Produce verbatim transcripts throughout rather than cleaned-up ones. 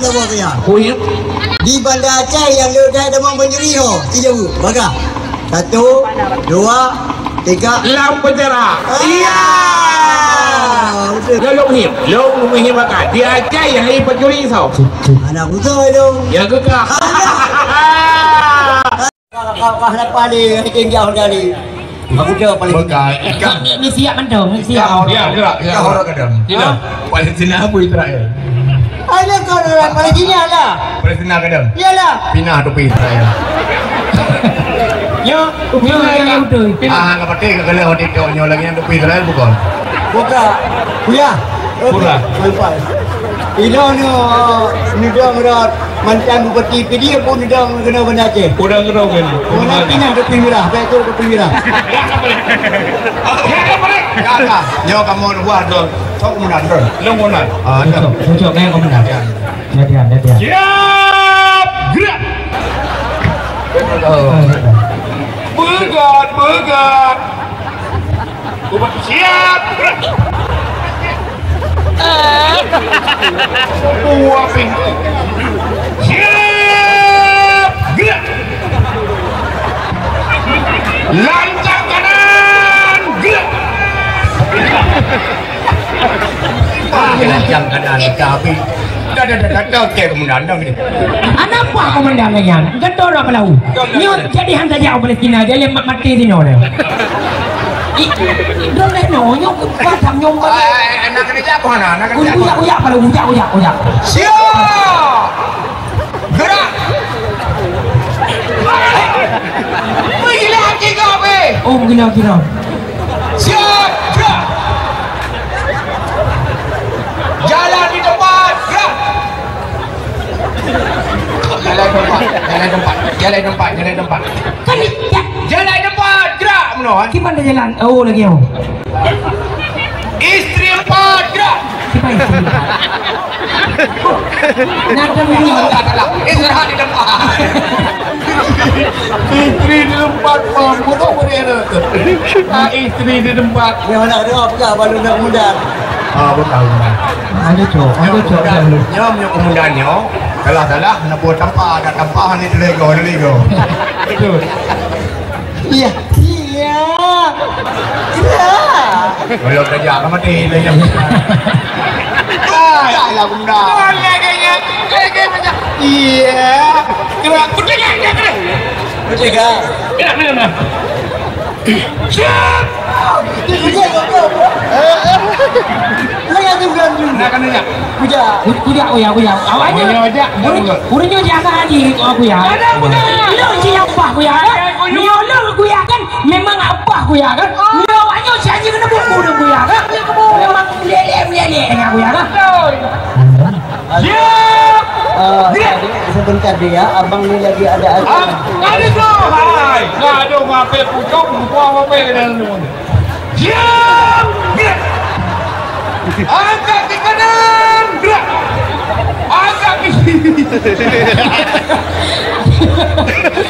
Saboh saja. Kuih. Di Banda Aceh nyang le that tamong pencuri ho. Tiga bu. Bagah. Satu, dua, tiga. Lam penjara. Ah. Iya. Betul. Lalu muhim. Lalu muhim makan. Di Aceh nyang le pencuri so. Anak musuh itu. Ya ke kah? Alah. Ka, ka, ka, ka, hana paléng, hana tinggi, hana gali. Aku jawab paling tinggi. Bekai. Ni, ni, ni siap mantong, ni siap. Ya, gerak, ya. Ka orang kadang. Sila. Ha? Palestina apa Israel? Ada kau orang Palestina lah. Palestina kadang. Iyalah. Pinah topi Israel. Nyo, nyo, nyo, nyo, betul. Pinah. Ah, nak pakai ke kalau di tok nyo lagi yang topi Israel bukan? Bukan. Kuya. Pura. Sampai. Inoe nyoe, neudong rot mantan bupati Pidie pun neudong keunoe Banda Aceh. Udang keunoe kan. Menang pinang ke Piwira, baik tu ke Piwira. Ya, ya. Nyoe kamoe buat dong. Sok menang dong. Long menang. Ah, cocok, cocok, eh, komandan. Ya. Latihan, latihan. Siap, gerak. Oh. Beugöt, beugöt. Siap. Dua pintu. Siap. Gerak. Lancang kanan. Gerak. Ah, lancang kanan. Dah habis. Dah, dah, dah, dah, dah, okey, komandan, dah, ni. Anak apa komandan lagi, kan? Kan tu orang Melayu. Nyoe jadi hang saja orang Palestina, dia lem mati di nyoe dia. Ih, ih, dah leh nyoe, nyoe kupat ham nyoe. Eh, eh, nak kena jak apa, nak? Nak kena jak apa? Uyak, uyak, uyak, uyak, uyak. Siap! Gerak! Wih, gila hati kau, weh! Oh, gila, gila. Siap! Gerak! Jalan di tempat! Gerak! Jalan tempat, jalan tempat, jalan tempat, jalan tempat. Kan ni, ya. Jalan tempat, gerak meunoe. Kiban dah jalan. Oh, lagi, oh. Isteri empat, gerak. Kiban isteri empat. Nak ada bunyi. Salah, salah. Istirahat di tempat. Isteri di tempat, Bang. Betul, betul. Ah, isteri di tempat. Ni anak dia apa, baru nak muda. Ah, betul, betul. Ada cok, ada cok. Nyoe, nyoe komandan nyoe. Salah-salah, nak buat tampa, nak tampa, ni telega, telega. Betul. Iya. Iya. Iya. Kalau kerja, kamu mati, telega. Ah, salah benda. Boleh kayaknya. Kayak, kayak macam, iya. Gerak, betul tak? Betul tak? Gerak, gerak, gerak. Siap! Nak kena jak. Kujak. Ku-, kujak, kujak, kujak. Awaknyan. Ureueng nyoe jak. Ureueng, ureueng nyoe jak haji, oh, kujak. Ada, bukan? Lo si apa kujak, kan? Nyoe lo kujak, kan? Memang apa kujak, kan? Nyoe awaknyoe si haji kena buat ureueng kujak, kan? Memang lelek, lelek dengan kujak, kan? Betul. Siap! Eh, adik, sebentar deh ya, abang ni lagi ada acara. Ah, ada tu. Hai, gadoh ngape pucuk, buah ngape ke dalam tu. Siap! Gerak! Angkat ke kanan, gerak! Angkat ke kiri.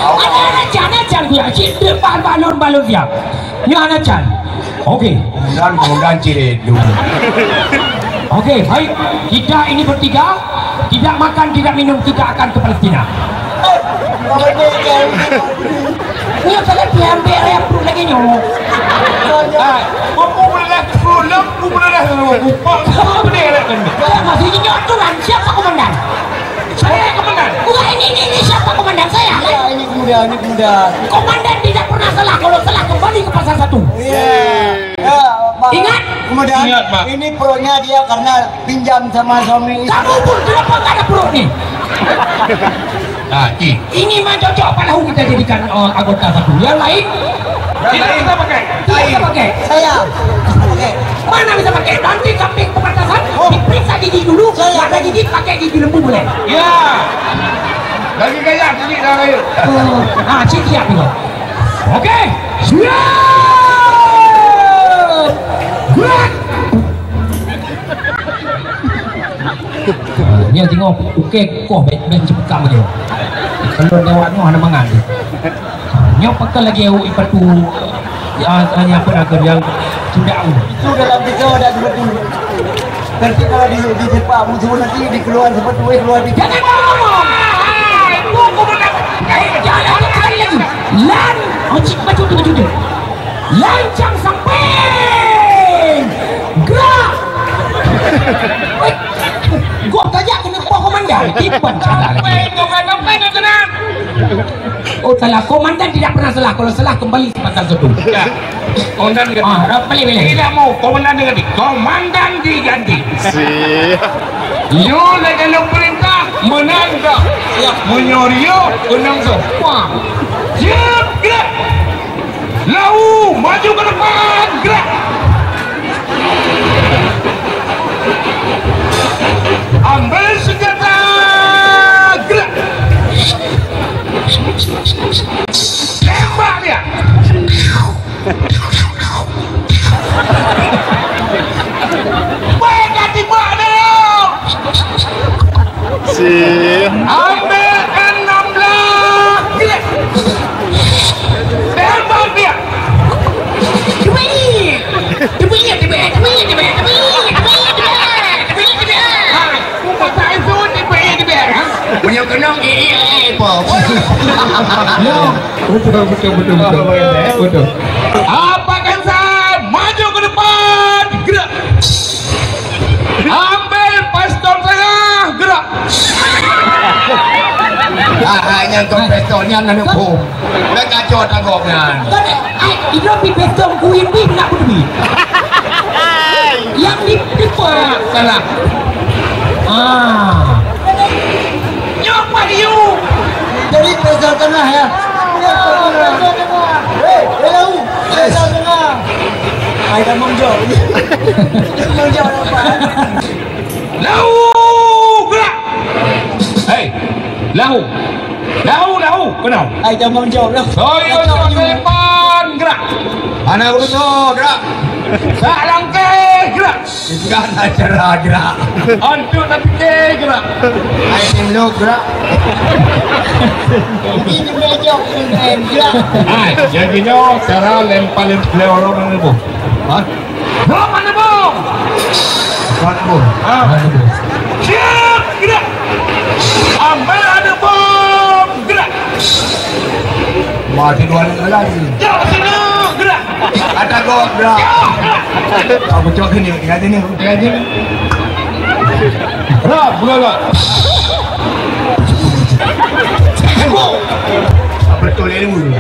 Ada, ada, jangan, jangan, ya. Cik, depan balon, balon siap. Nyan hana can. Okey. Kemudian, kemudian ciri itu. Okey, baik. Kita ini bertiga, tidak makan, tidak minum, kita akan ke Palestina. Nyoe kalian diambil raya perut lagi nyoe. Ah, buku boleh dah sepuluh, buku boleh dah sepuluh. Buku boleh dah sepuluh. Saya masih ingat aturan. Siapa komandan? Saya komandan. Bukan ini, ini, ini siapa komandan saya? Iya, ini kemudian, ini kemudian. Komandan tidak pernah salah. Kalau salah, kembali ke pasal satu. Iya. Ya, Pak. Ingat? Kemudian, ingat, Pak. Ini perutnya dia karena pinjam sama suami istri. Kamu pun kenapa nggak ada perut nih? Ah, i. Ini mah cocok Pak Lahu kita jadikan, eh, anggota satu. Yang lain? Yang lain. Kita pakai. Kita pakai. Saya. Oke. Mana bisa pakai? Nanti sampai perbatasan, oh, diperiksa gigi dulu, saya. Ada gigi, pakai gigi lembu boleh. Ya. Lagi gaya, gigi dah raya. Oh, ah, cik siap juga. Oke. Siap. Gerak. Nyoe tengok, uke koh bek, bek cipta begitu. Kalau lewat nyoe hana mangan. Nyoe pakai lagi awak ipatu. Ya, hanya apa nak kerja? Sudah. Itu dalam tiga ada dua puluh. Nanti kalau di, di sepak musuh nanti dikeluar seperti weh keluar di. Jangan ngomong. Hai, gua, gua nak. Eh, jangan lagi, jangan lagi. Lan, oh, cik, baca tu, baca tu. Lancang samping. Gerak. Weh, gua tajak kena poh komandan. Tiban salah lagi. Samping, komandan, samping, komandan. Oh, salah. Komandan tidak pernah salah. Kalau salah, kembali ke pasal satu. Ya. Komandan diganti. Ah, balik, balik. Tidak mau komandan diganti. Komandan diganti. Si. Nyoe lagèe lôn peurintah, meunan dah. Siap. Meunyoe riôh, keunong soe. Wah. Siap, gerak. Lahu, maju ke depan, gerak. Ambil senjata, gerak. Tembak dia. Baik, tembak dia. Si. Ambil enam belas. Tembak dia. Tembak dia, tembak dia, tembak dia, tembak dia. Hai, kata itu tembak dia, tembak dia, ha? Punya kenong, eh, eh, eh, apa? Ya. Betul, betul, betul, betul. Betul. Apa kan saya? Maju ke depan. Gerak. Ambil pistol saya. Gerak. Ah, ah, nyan kon pistol, nyan aneuk bom. Dah kacau tagok nyan. Kan, ai, idroe pi pistol kuin pi nak beutôi. Yang di, di salah. Ah. Nyoe pat you. Jadi pistol tengah ya. Hei, hei, lau. Pistol tengah. Ai dah Mang Jok. Mang Jok dapat. Lahu, gerak. Hei, lahu. Lahu, lahu, kenal. Ai, jamang jawab lah. Soyo, soyo, depan, gerak. Anak urusan, gerak. Tak langkah, gerak. Bukan acara, gerak. Untuk tak fikir, gerak. Ai, tim lo, gerak. Ini meja, gerak. Ai, jadinya cara lempar, lempar orang ni, Bu. Ha? Bom aneuk bom! Bom aneuk bom. Ha. Bom aneuk bom. Siap, gerak! Ambil aneuk bom, gerak! Masih dua aneuk lagi. Jauh sini, gerak! Ada gok, gerak! Jauh, gerak! Apa cok sini? Tinggal sini, tinggal sini. Gerak, gerak! Betul ilmu.